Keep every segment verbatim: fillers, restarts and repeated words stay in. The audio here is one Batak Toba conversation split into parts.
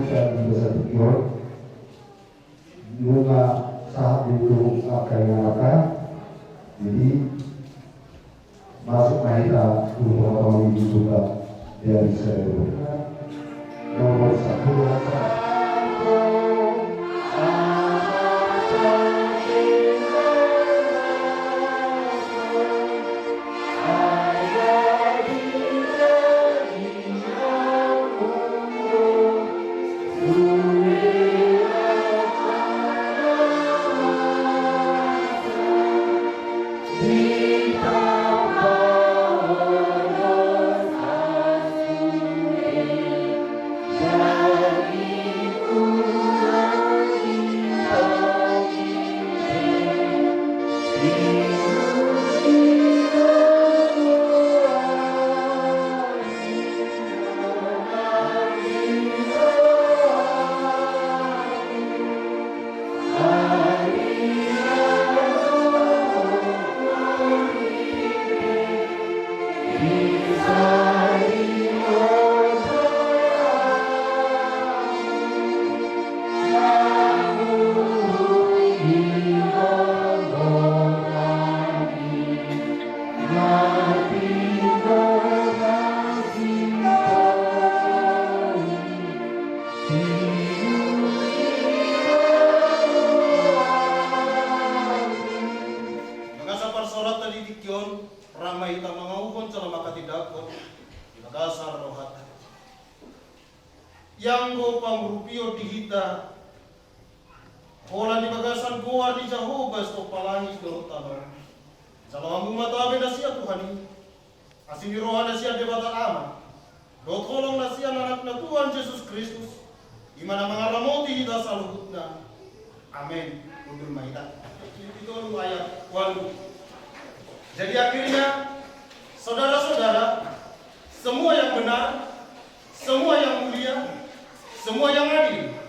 Di bagasan tingki on, nunga sahat do tu angka inganan. Jadi, masuk ma hita tu potongan Minggu Buka dari Serebo. Nomor satu. Bagasan parsaoranta di tingki on, ra ma hita mangauhon jala manghatindanghon di bagasan rohanta. Ianggo pangurupion di hita, holan di bagasan goar ni Jahowa sitompah langit dohot tano on. Jalo hamu ma tabe na sian Tuhan i, asi ni roha na sian Debata Ama, dohot holong na sian Anakna Tuhan Jesus Kristus, i ma na mangaramoti hita saluhutna. Amen. Hundul ma hita. Filipi tolu ayat ualu. Jadi akhirnya, saudara-saudara, semua yang benar, semua yang mulia, semua yang adil,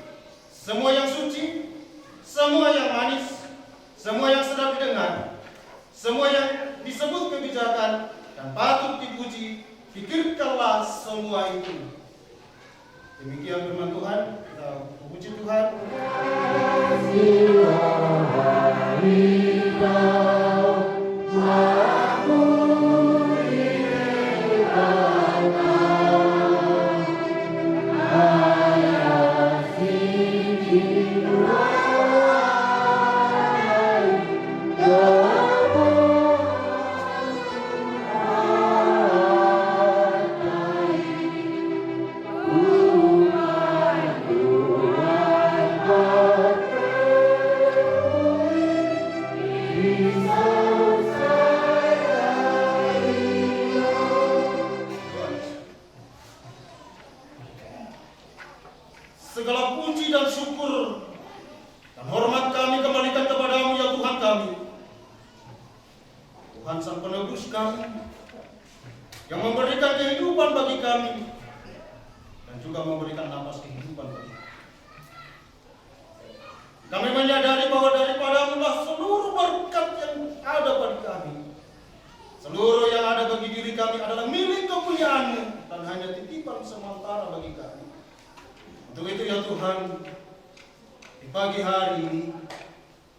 semua yang suci, semua yang manis, semua yang sedap didengar, semua yang disebut kebijakan dan patut dipuji, pikirkanlah semua itu. Demikian firman Tuhan, kita puji Tuhan. Segala puji dan syukur dan hormat kami kembalikan kepada-Mu, ya Tuhan kami. Tuhan Sang Penebus kami, yang memberikan kehidupan bagi kami dan juga memberikan napas kehidupan bagi kami. Kami menyadari bahwa daripada-Mu lah seluruh berkat yang ada pada kami. Seluruh yang ada bagi diri kami adalah milik kepunyaan-Mu dan hanya titipan sementara bagi kami. Untuk itu, ya Tuhan, di pagi hari ini,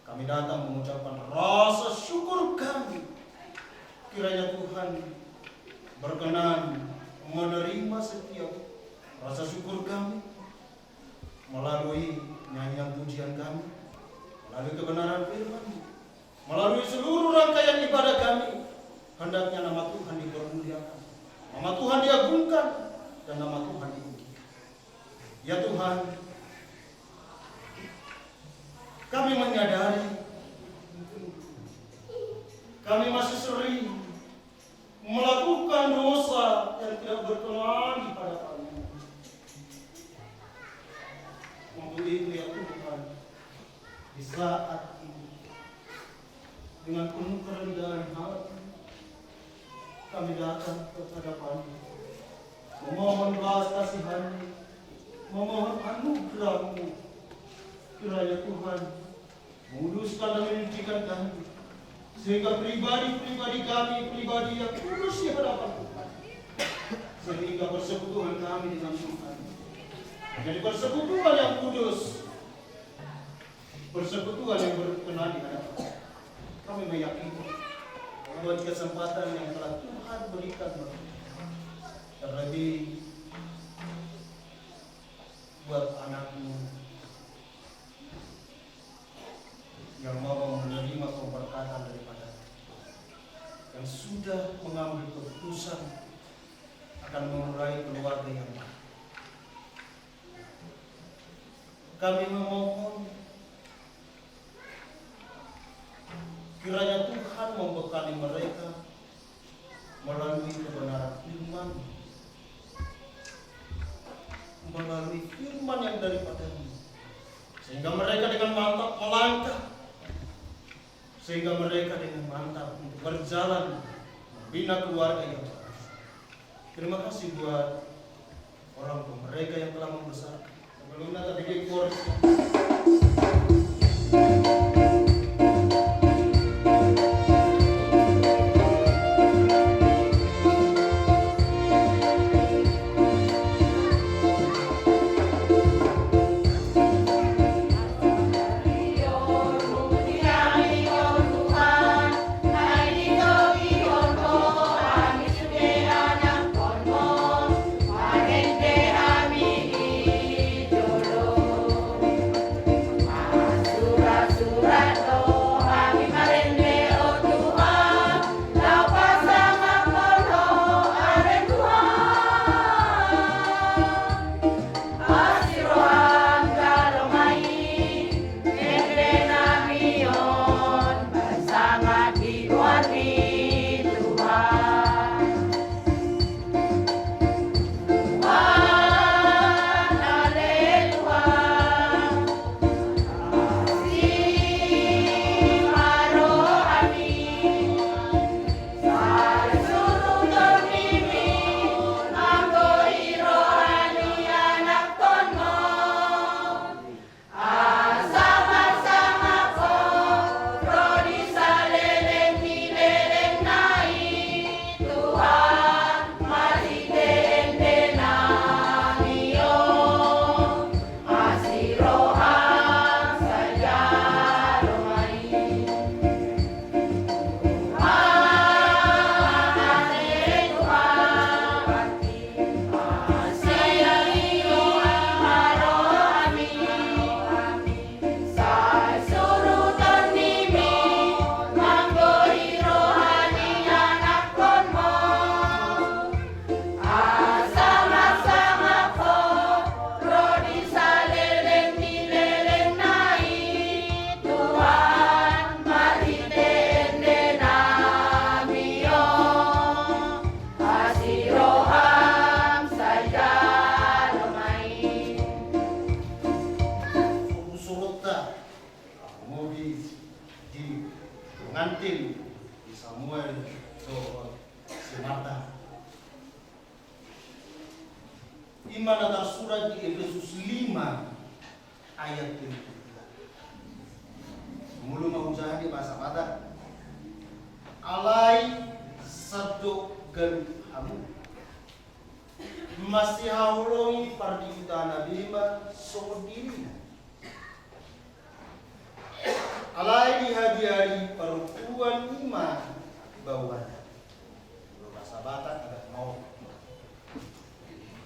kami datang mengucapkan rasa syukur kami. Kiranya Tuhan berkenan menerima setiap rasa syukur kami melalui nyanyian pujian kami, melalui kebenaran firman, melalui seluruh rangkaian ibadah kami. Hendaknya nama Tuhan dipermuliakan, nama Tuhan diagungkan, dan nama Tuhan dipuji. Ya Tuhan, kami menyadari kami masih sering melakukan dosa yang tidak berkenan di hadapan-Mu. Untuk itu, ya Tuhan, di saat ini, dengan penuh kerendahan hati, kami datang ke hadapan-Mu, memohon belas kasihan-Mu, memohon anugerah-Mu. Kiranya Tuhan menguduskan dan menyucikan kami, sehingga pribadi-pribadi kami pribadi yang kudus di hadapan Tuhan, sehingga persekutuan kami dengan Tuhan Jadi persekutuan yang kudus, persekutuan yang berkenan di hadapan. Kami meyakini bahwa kesempatan yang telah Tuhan berikan bagi kita, terlebih buat anakmu yang mau menerima pemberkatan daripada, yang sudah mengambil keputusan akan memulai keluarga yang baru. Kami memohon, kiranya Tuhan membekali mereka melalui kebenaran firman, melalui firman yang daripada-Mu, sehingga mereka dengan mantap melangkah, sehingga mereka dengan mantap untuk berjalan membina keluarga yang baru. Terima kasih buat orang tua mereka yang telah membesarkan. Sebelumnya tadi di kursi. Surut-surutta, di pengantin, di Samuel dohot si Marta. I ma na tarsurat di Efesus lima ayat tolu pulu dua. Molo ma hujaha di bahasa Batak. Alai sandok ganup hamu masihaholongi pardihuta na bima songon dirina. Alai dihabiari parungkuan i ma baoanna. Molo bahasa Batak agak mau.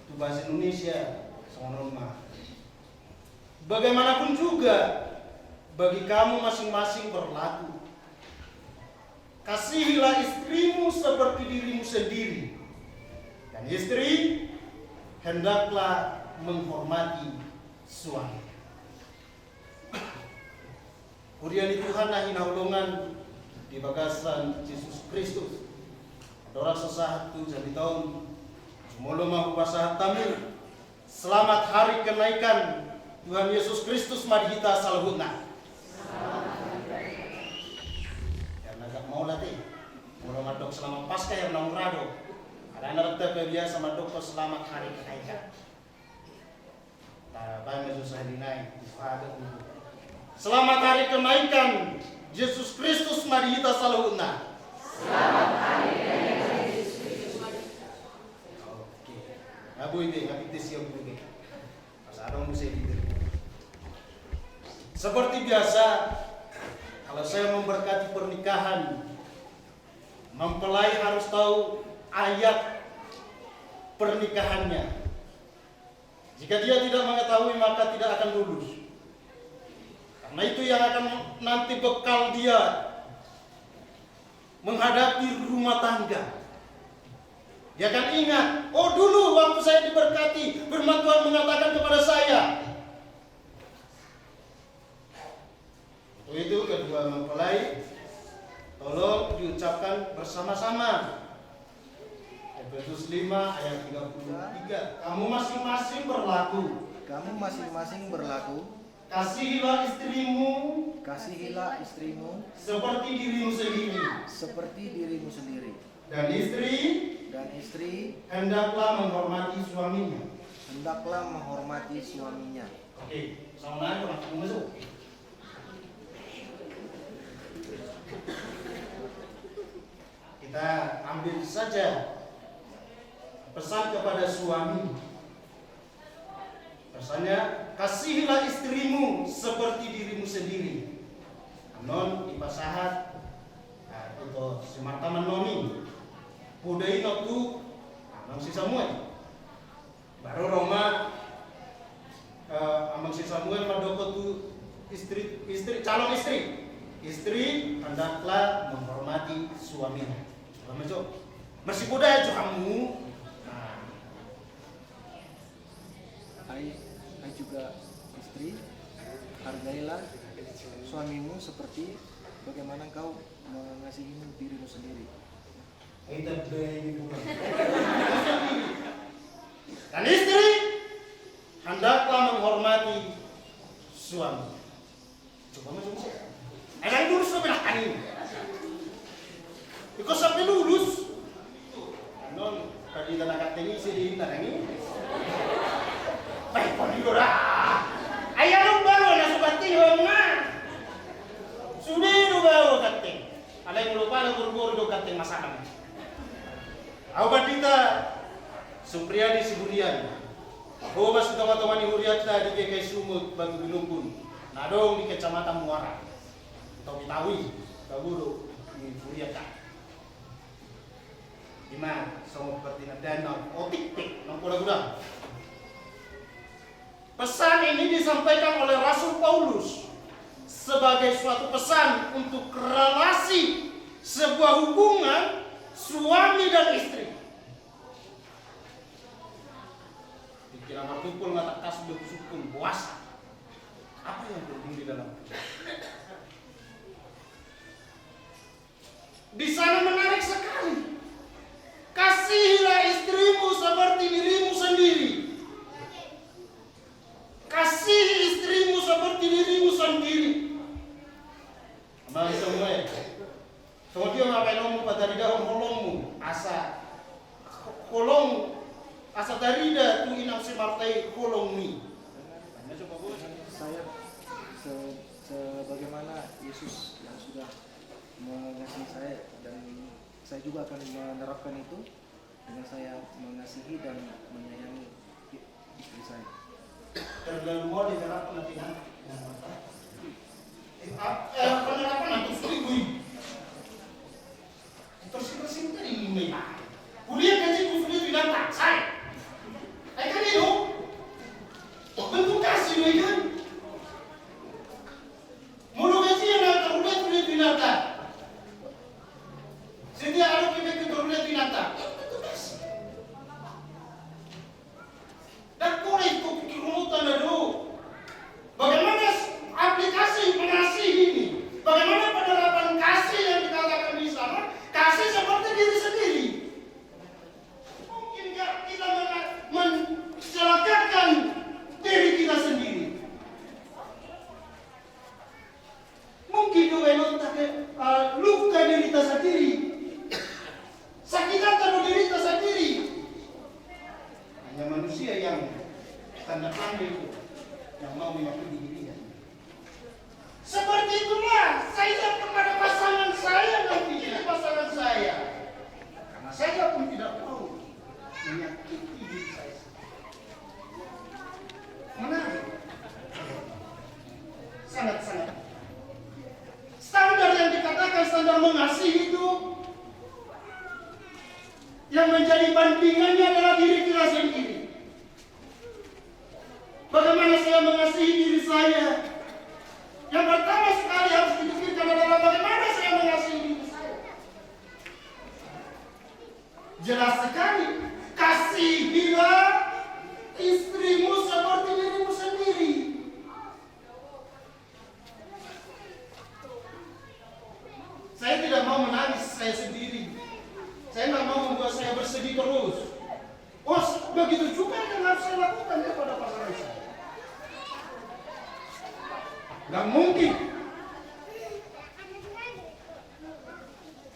Tu bahasa Indonesia songon on ma. Bagaimanapun juga, bagi kamu masing-masing berlaku. Kasihilah istrimu seperti dirimu sendiri, dan istri hendaklah menghormati suami. Huria ni Tuhan na hinaholongan di bagasan Jesus Kristus. Andorang so sahat tu jamita on, jumolo ma hupasahat hami Selamat Hari Kenaikan Tuhan Yesus Kristus ma di hita saluhutna. Hera na gok mauliate, molo mandok Selamat Paskah hera na mura do. Alana renta pe biasa mandok Selamat Hari Kenaikan. Tabaen ma jo sahali nai. Selamat Hari Kenaikan Yesus Kristus ma di hita saluhutna. Oke. Nga boi be, nga pite sian boi be. Pas Adong muse di. Seperti biasa, kalau saya memberkati pernikahan, mempelai harus tahu ayat pernikahannya. Jika dia tidak mengetahui, maka tidak akan lulus. Karena itu yang akan nanti bekal dia menghadapi rumah tangga. Dia akan ingat, "Oh, dulu waktu saya diberkati, firman Tuhan mengatakan kepada saya." Untuk itu, kedua mempelai, tolong diucapkan bersama-sama. Efesus lima ayat tiga puluh tiga. Kamu masing-masing berlaku. Kamu masing-masing berlaku. Kasihilah istrimu. Kasihilah istrimu. Seperti dirimu sendiri. Seperti dirimu sendiri. Dan istri. Dan istri. Hendaklah menghormati suaminya. Hendaklah menghormati suaminya. Oke, sama lagi, Mas. Masuk. Kita ambil saja pesan kepada suami. Pesannya, "Kasihilah istrimu seperti dirimu sendiri." Annon dipasahat, ah, tu si Marta, annon i. Poda i non tu, ah, annon si Samuel. Baru ro ma, eh, amang si Samuel mandok tu istri, istri, calon istri. Istri hendaklah menghormati suaminya. Paham, Jo? Masih poda jo hamu. Nah. Hai, hai juga istri, hargailah suamimu seperti bagaimana engkau mengasihi dirimu sendiri. Ita be ini bukan. Dan istri hendaklah menghormati suami. Coba ma, coba. Ai ndang lulus do belah kan ini. Iko sampe lulus. Annon, tadi tanah kateng isi di tanah ini. Baik, kau di gora. Ai ndang baru na suka tihon na. Sude do baru kateng. Alai molo pala guru-guru do kateng masalah. Au Pandita Supriyadi Siburian. Ho ma si tonga-tonga ni hurianta di G K I Sumut Batu Binumbun. Na adong di Kecamatan Muara. Tahu-tahu i, tahu do di hurianta. Ima songon partinandaon otik pe, nang poda godang. Pesan ini disampaikan oleh Rasul Paulus sebagai suatu pesan untuk relasi sebuah hubungan suami dan istri. Pikiran martumpul, mata kas, beku sukun, boas. Apa yang penting di dalam? Di sana menarik sekali. Kasihilah istrimu seperti dirimu sendiri. Kasihi istrimu seperti dirimu sendiri. Amang Samuel, songon dia ma baenonmu pataridahon holongmu, asa holong, asa tarida tu inang si Marta i holongmi. Saya se-, sebagaimana Yesus yang sudah mengasihi saya, dan saya juga akan menerapkan itu dengan saya mengasihi dan menyayangi istri saya. Terlalu mau diterapkan nanti, nah. Eh, ap-, eh, penerapan nanti sulit, gue. Terus kita simpan ini, nih. Kuliah gaji gue sudah bilang tak, saya. Ai kan itu. Bentuk kasih, gue kan. Molo gaji na tarhulehon tu inanta. Setiap adong pe gaji tarhulehon tu inanta. Ndang pola ingkon pikiron on tanda do. Bagaimana s-, aplikasi mengasihi ini? Bagaimana penerapan kasih yang dikatakan di sana? Kasih seperti diri sendiri. Mungkin nggak kita men-, mencelakakan diri kita sendiri. Mungkin do baenonta ke, eh, luka dirita sandiri. Sakitanta do dirita sandiri. Hanya manusia yang tanda pandai itu, yang mau menyakiti dirinya. Seperti itulah saya kepada pasangan saya, nanti jadi pasangan saya. Karena saya pun tidak mau menyakiti diri saya sendiri. Mana Mengasihi diri saya. Yang pertama sekali harus dipikirkan adalah bagaimana saya mengasihi diri saya. Jelas sekali, kasihilah istrimu seperti dirimu sendiri. Saya tidak mau menangis saya sendiri. Saya nggak mau membuat saya bersedih terus. Oh, begitu juga yang harus saya lakukan kepada pasangan saya. Nggak mungkin.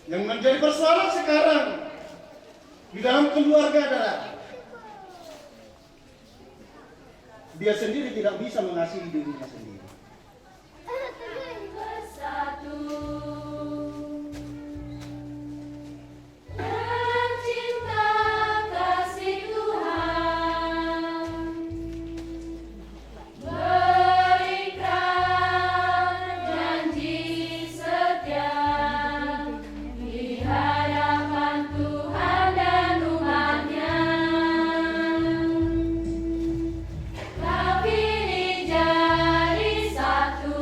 Yang menjadi persoalan sekarang di dalam keluarga adalah dia sendiri tidak bisa mengasihi dirinya sendiri. Bersatu dan cinta kasih Tuhan berikan janji setia di hadapan Tuhan dan umat-Nya. Kau pilih jadi satu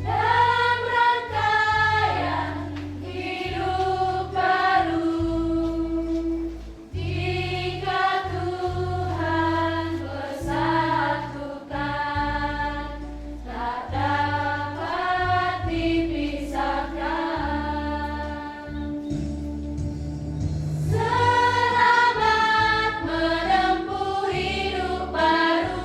dalam rangkaian hidup baru. Jika Tuhan bersatukan, tak dapat dipisahkan. Selamat menempuh hidup baru,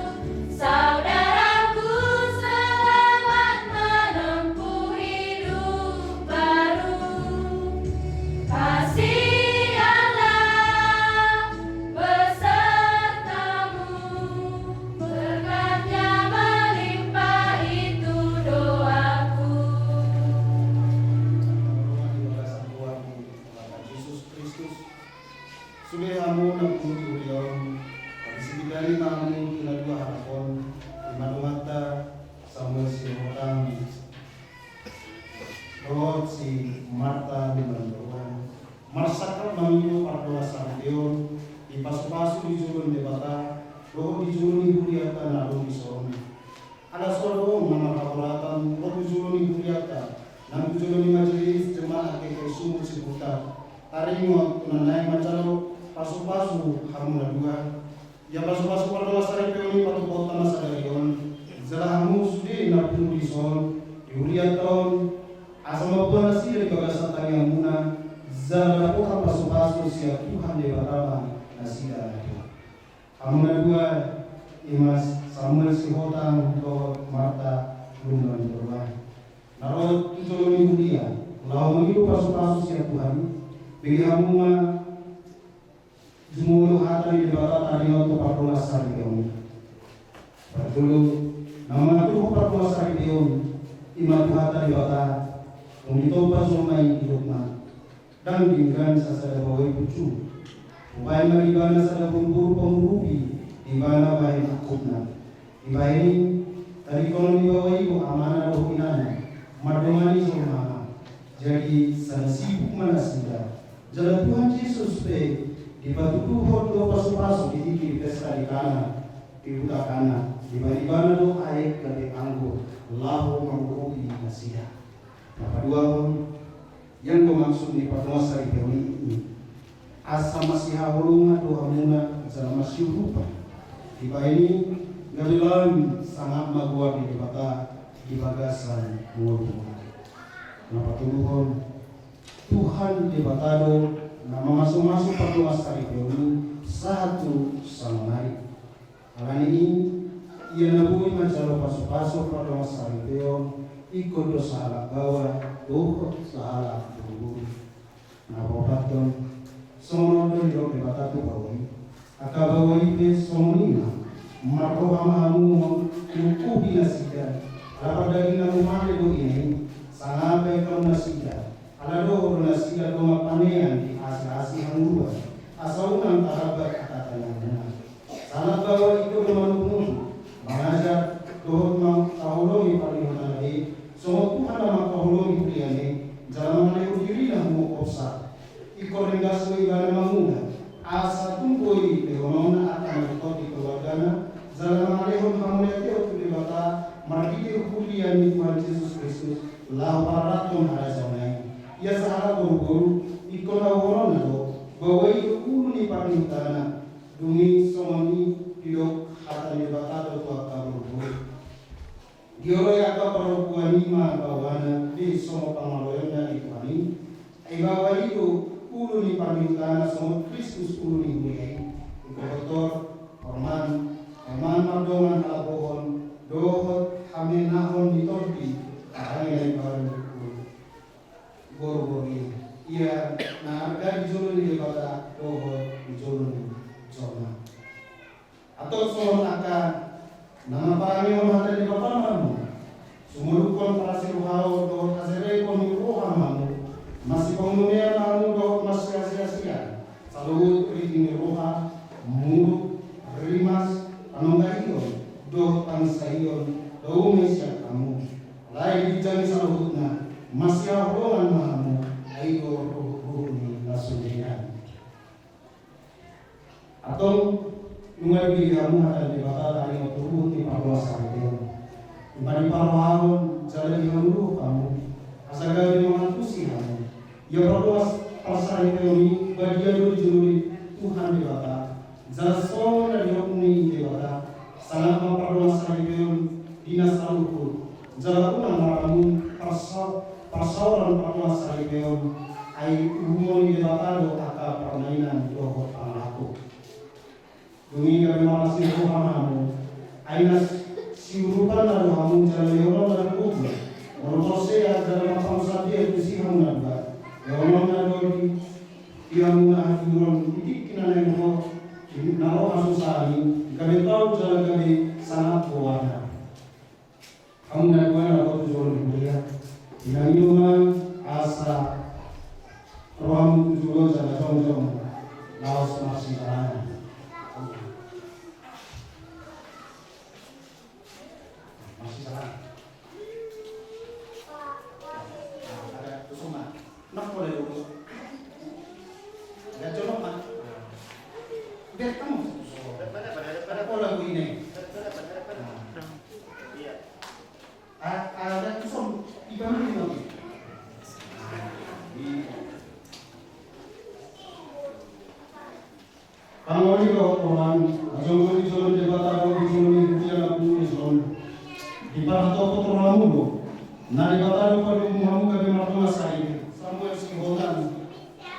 saudaraku, selamat menempuh hidup baru. Kasih Allah besertamu, berkat-Nya melimpah, itu doaku. Di bagasan Tuhan, di bagasan Jesus Kristus, sude hamu na pungu di huria on, tapi sipitani ma hamu tu na dua halak on, i ma dongan ta Samuel Sihotang dohot si Marta Lumban Toruan. Marsangkap ma i do pardongansaripeon, dipasupasu di jolo ni Debata dohot di jolo ni hurianta na adong dison. Ala so adong na marhaholatan ro tu jolo ni hurianta, nang tu jolo ni majelis jemaat G K I Sumut Sibuta, taringot tu na naeng manjalo pasupasu hamu na dua. Ia pasupasu pardongansaripeon i patupahon ma sadari on, jala hamu sude na pungu dison, di hurianta on, asa mamboan nasida di bagasan tangiangmuna, jala dapotan pasupasu sian Tuhan Debata ma nasida na dua. Hamu na dua, i ma Samuel Sihotang dohot Marta Lumban Toruan, na ro tu jolo ni huria laho mangido pasupasu sian Tuhan i, bege hamu ma jumolo hata ni Debata taringot tu pardongansaripeon i. Parjolo, na mangaturhon pardongansaripeon i ma Tuhanta Debata, nunga ditompa jolma i di dogma. Ndang denggan sasada baoa i punsu. Hubahen ma di ibana sada boruboru pangurupi, di ibana bahen angkupna. Dibahen i, tadingkonon ni baoa i do amana dohot inana, mandongani jolmana. Jadi, sada sibuk ma nasida. Jala Tuhan Jesus pe dipatuduhon do pasupasu di tingki ni pesta di Kana, di huta Kana. Dibahen ibana do aek gabe anggur laho mangurupi nasida. Na paduahon, i do maksud ni pardongansaripeon i, asa masihaholongan do hamuna jala masiurupan. Dibahen i, gabe lam sangap ma goar ni Debata di bagasan ngolunta. Na patoluhon, Tuhan Debata do na mamasumasu pardongansaripeon i sahat tu songon nari. Alani i, ia na boi manjalo pasupasu pardongansaripeon, ingkon do sahalak baoa dohot sahalak boruboru. Na paopathon, songon on do didok Debata tu baoa i. Angka baoa i pe songon i ma, marroha ma hamu mangungkupi nasida, ala pardagingna muse do ina i, sangap bahen hamu nasida, ala dohot do nasida dongan panean di asiasi hangoluan, asa unang tarambat angka tangiangmuna. Sahalak baoa ingkon do manubunubu, mangajar dohot mangkaholongi parningotan na be, songon Tuhan na mangkaholongi huriana i, jala mangalehon dirina huhomsat. Ingkon ringgas do ibana mangula, Asa tung boi lehononna angka na ringkot di keluargana, jala mangalehon hamuliateon tu Debata marhite huria ni Tuhan Jesus Kristus, laho pararathon harajaonna i. Ia sahala boruboru, ingkon hauhononna do, bahwa i do ulu ni parnihutana. Dung i songon i didok hata ni Debata do tu angka boruboru. Dioloi angka parompuan i ma baoana, be songon pangaloionna di Tuhan i. Ai bahwa i do ulu ni parnihutana songon Kristus ulu ni huria i. Ingkon torop, parumaen, parumaen mardongan halabohon dohot hamenahon ni tondi, parange na imbaru. Boruboru i, ia na arga di jolo ni Debata dohot di jolo ni jolma. Antong songon angka na marparangehon hata ni Debata ma hamu, sumolukhon parasirohaon dohot haserepon ni roha ma hamu, masipangunjunan ma hamu dohot masiasiasian saluhut ringgit ni roha, muruk, rimas, panonggahion dohot pansarian, dao ma i sian hamu. Alai di ginjang ni saluhutna, masihaholongan ma hamu, ai do ruhut-ruhut ni na sundena. Antong, nunga dibege hamu hata ni Debata taringot tu ruhut ni pardongansaripeon. Ima diparrohahon jala dihangoluhon hamu, asa gabe mangantusi hamu. Ia pardongansaripeon i badia do di jolo ni Tuhan Debata. Jala songon na nidok ni Debata, sangap ma pardongansaripeon di na saluhut. Jala unang maramun parsa-, parsaoran pardongansaripeon, ai uhumon ni Debata do angka parmainan dohot pangalaho. Dung i gabe marlas ni roha ma hamu, ai na siurupanna do hamu jala lehononna do gogo. Molo porsea jala marpangunjunan dia tusi hamu na dua, lehononna do di, di hamu na hatiuron di tingki na naeng ro, na ro hasusaan i, gabe tau jala gabe sangap goarna. Hamu na dua na ro tu jolo ni huria, inangido ma asa rohamu tu jolo jala jongjong laos marsijalangan. Marsijalangan. Ada kusuma. Nak boleh dulu. Ada colok, Mak. Biar kamu. Ada pola gue ini. Iya. A-, ada kusum. Ikan ini lagi. Pangoli dohot roham, na jongjong di jolo ni Debata dohot di jolo ni huria na pungu dison. Diparhatopot rohamu do, na Debata do padomu hamu gabe mardongan saripe. Samuel Sihotan.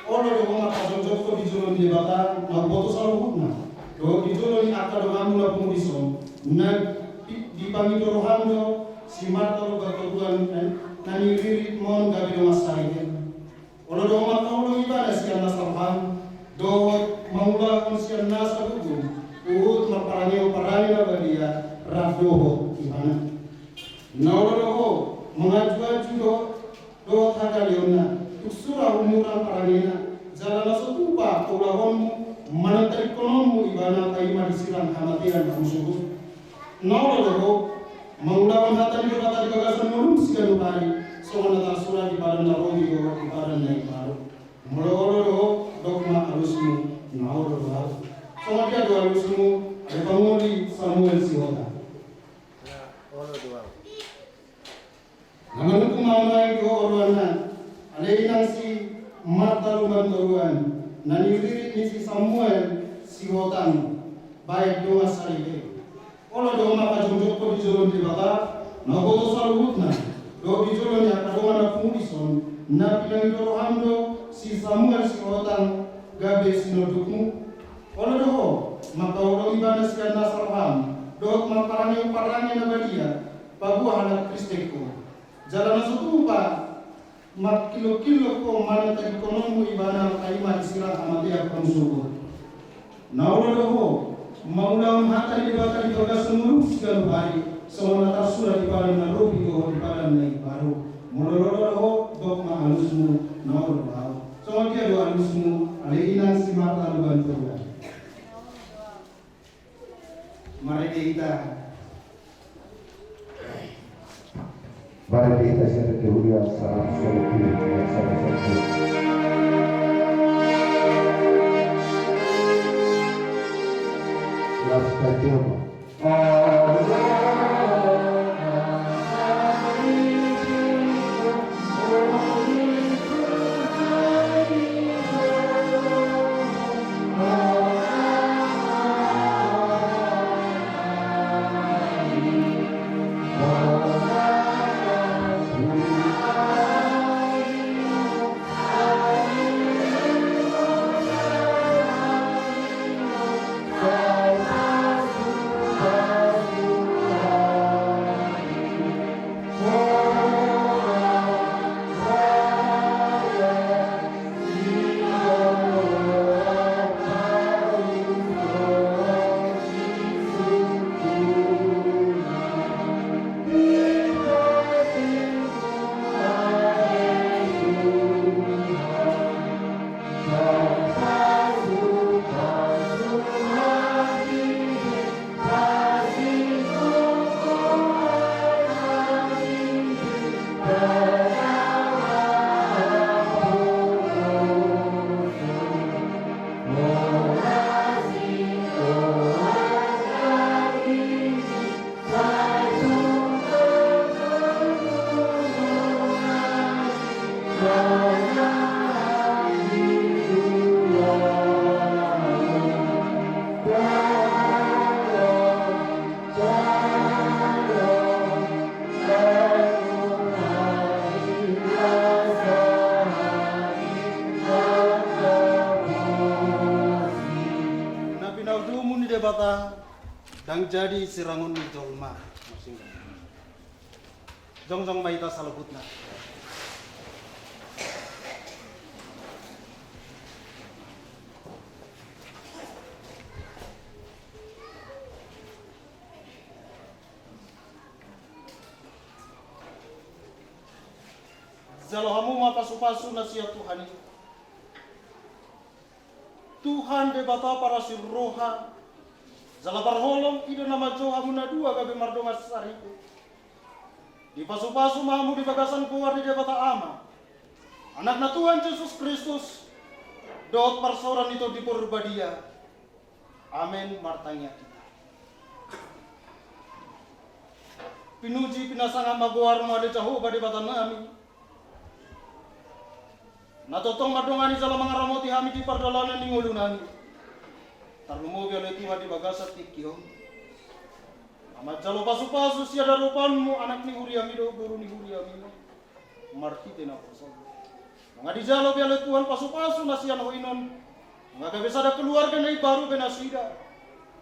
Olo do ho mangkajongjongkon di jolo ni Debata na umboto saluhutna, dohot di jolo ni angka donganmu na pungu dison, na di-, dipangido roham do si Marta Lumban Toruan na, na niririt mon gabe dongan saripe. Olo do ho mangkaholongi ibana sian nasa roham, dohot mangulahon sian nasa gogom, huhut marparangehon parange na badia, rap dohot ibana. Na olo do ho mangajuaju do, dohot hagaleonna, tung sura humurang parangena, jala na so tupa paulahonmu, manang tadingkononmu ibana paima disirang hamatean hamu sogot. Na olo do ho mangulahon hata ni Debata di bagasan ngolum siganup ari, songon na tarsurat di Padan na Robi dohot di Padan na Imbaru. Molo olo do ho, dok ma alusmu, na olo do ahu. Songon dia do alusmu, ale pangoli Samuel Sihotan? Na olo do ahu. Na manungkun ma nuaeng di ho oroanna, ale inang si Marta Lumban Toruan, na niririt ni si Samuel Sihotan, baen dongan saripe. Olo do ho mangkajongjongkon di jolo ni Debata na umboto saluhutna, dohot di jolo ni angka dongan na pungu dison, na pinangido roham do si Samuel Sihotan gabe sinondukmu? Olo do ho mangkaholongi ibana sian nasa roham, dohot marparangehon parange na badia, paboa halak Kristen ho. Jala na so tupa mangkilongkilong ho manang tadingkononmu ibana paima disirang hamatean hamu sogot. Na olo do ho mangulahon hata ni Debata di bagasan ngolum siganup ari, songon na tarsurat di Padan na Robi dohot di Padan na Imbaru. Molo olo do ho, dok ma alusmu, na olo do ahu. Songon dia do alusmu, ale inang si Marta Lumban Toruan? Marende hita. Marende hita sian Ende Huria saratus walu pulu, ayat sada sahat tu Na pinatumu ni Debata, ndang jadi sirangon ni jolma. Jongjong ma hita saluhutna. Jalo hamu ma pasupasu na sian Tuhan i. Tuhan Debata parasi roha, jala parholong, ida na manjou hamu na dua gabe mardongan saripe. Dipasupasu ma hamu di bagasan goar ni Debata Ama, Anakna Tuhan Jesus Kristus, dohot parsaoran ni Tondi Porbadia. Amen. Martangiang hita. Pinuji pinasangap ma goarmu ale Jahowa Debatanami, na tongtong mandongani jala mangaramoti hami di pardalanan ni ngolunami. Tarlumobi ale Tuhan di bagasan tingki on, na manjalo pasupasu sian adopanmu anak ni huriami dohot boru ni huriami marhite naposo. Nunga dijalo be ale Tuhan pasupasu na sian Ho i on, nunga gabe sada keluarga na imbaru be nasida.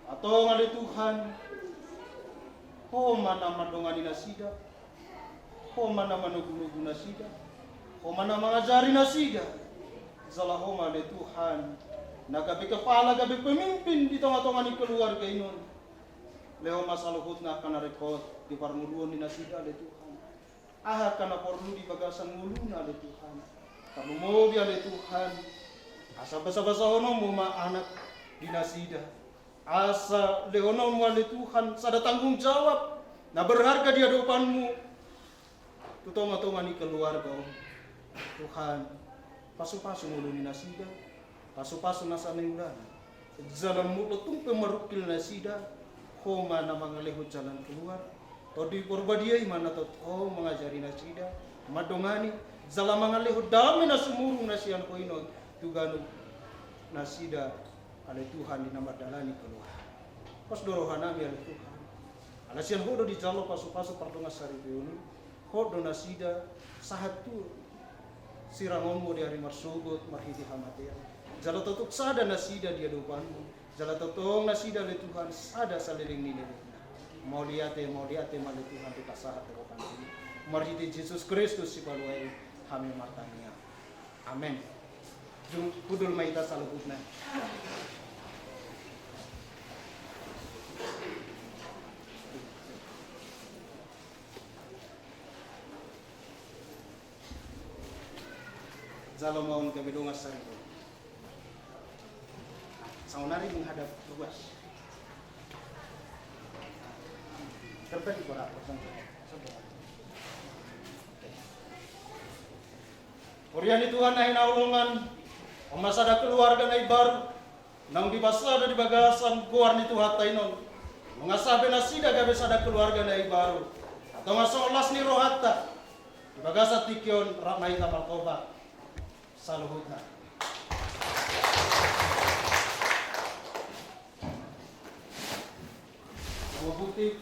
Antong ale Tuhan, Ho ma na mandongani nasida, Ho ma na manogunogu nasida, Ho ma na mangajari nasida. Jala Ho ma ale Tuhan na gabe kepala, gabe pemimpin di tongatonga ni keluarga i on. Lehon ma saluhutna angka na ringkot di parngoluon ni nasida ale Tuhan. Aha angka na porlu di bagasan ngoluna ale Tuhan. Tarlumobi ale Tuhan, asa basabasahononmu ma anak di nasida, asa lehononmu ale Tuhan sada tanggung jawab na berharga di adopanmu tu tongatonga ni keluarga on. Tuhan, pasupasu ngolu ni nasida, pasupasu nasa niulana. Jala molo tung pe marungkil nasida, Ho ma na mangalehon jalan keluar. Tondi Porbadia i ma na tongtong mangajari nasida, mandongani, jala mangalehon dame na sumurung na sian Ho i on tu ganup nasida ale Tuhan di na mandalani keluar. Pos do rohanami ale Tuhan. Ala sian Ho do dijalo pasupasu pardongan saripeon i. Hot do nasida sahat tu sirangonmu di ari marsogot marhite hamatean. Jala tongtong sada nasida di adopanmu. Jala tongtong nasida ale Tuhan sada saleleng ni lelengna. Mauliate, mauliate ma ale Tuhan dipasahat rohanami. Marhite Jesus Kristus sipalua i hami martangiang. Amen. Dung hundul ma hita saluhutna. Jalo ma on gabe dongan saripeon. Saonari menghadap ruas. Terpedi bola. Huria ni Tuhan na hinaholongan, on ma sada keluarga na imbaru naung dipasada di bagasan goar ni Tuhanta i on. Tonga sah be nasida gabe sada keluarga na imbaru. Tonga songon las ni rohanta. Di bagasan tingki on rap ma hita martopak. Saluhutna. Dua putih.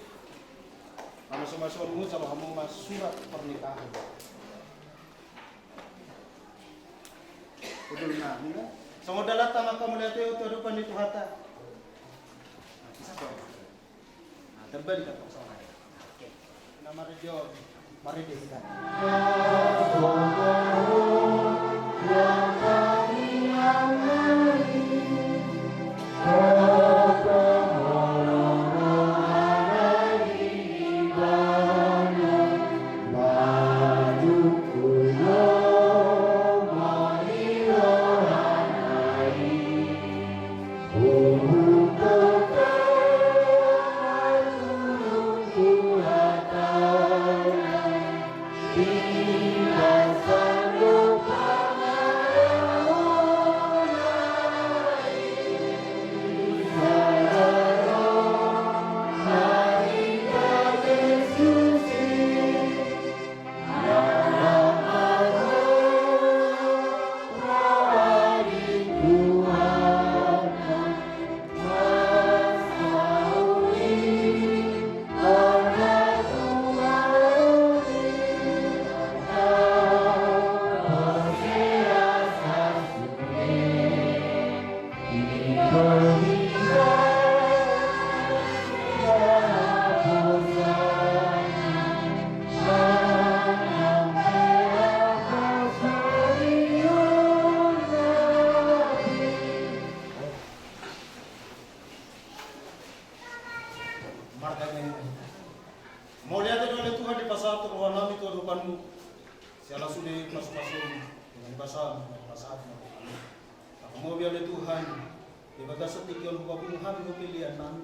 Mana sama-sama nunggu sama kamu mas surat pernikahan. Udul na, songon dalan ta mangkamauliatehon tu adopan ni Tuhanta. Bisa kok. Nah, tembali ka tong songon. Oke. Nama radio, mari deh kita. Mauliate do ale Tuhan dipasahat rohanami tu adopanmu. Siala sude pasupasu dengan basam, pasahat. Mauliate ale Tuhan, di bagasan tingki on hupapungu hami tu pelean nami.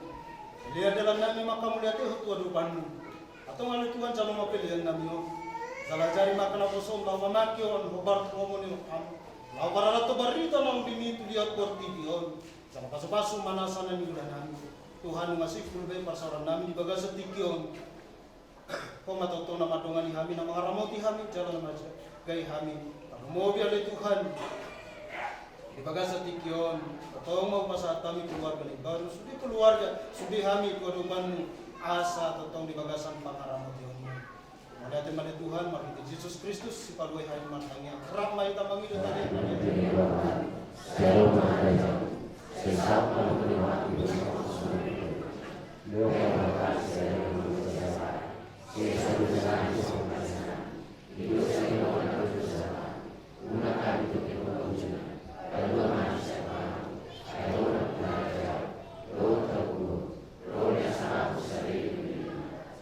Pelean dalan nami mangkamauliatehon tu adopanmu. Antong ale Tuhan jalo ma pelean nami on. Jala ajari ma hanaposon laho mamangke on hombar tu lomo ni roham. Laho pararathon barita na uli i tu liat portibi on. Jala pasupasu ma nasa na niula nami. Tuhan nunga simpul be parsaoran nami di bagasan tingki on. Ho ma tongtong na mandongani hami, na mangaramoti hami, jala na manjagai hami. Tarlumobi ale Tuhan, di bagasan tingki on, tongtong ma hupasahat hami keluarga na imbaru, sude keluarga, sude hami tu adopanmu, asa tongtong di bagasan pangaramoti on. Mauliate ma ale Tuhan, marhite Jesus Kristus, sipaluai hami martangiang. Rap ma hita mangido tangiang.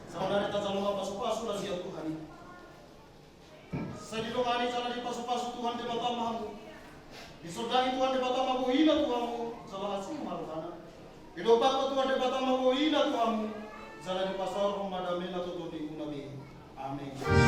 Saudara, tajalo ma pasupasu na sian Tuhan i. Sai didongani jala dipasupasu Tuhan Debata ma hamu. Disondangi Tuhan Debata ma bohina tu hamu, jala asi ma rohana. Didompakhon Tuhan Debata ma bohina tu hamu, jala dipasaorhon ma damena tu tondimu na be. Amen.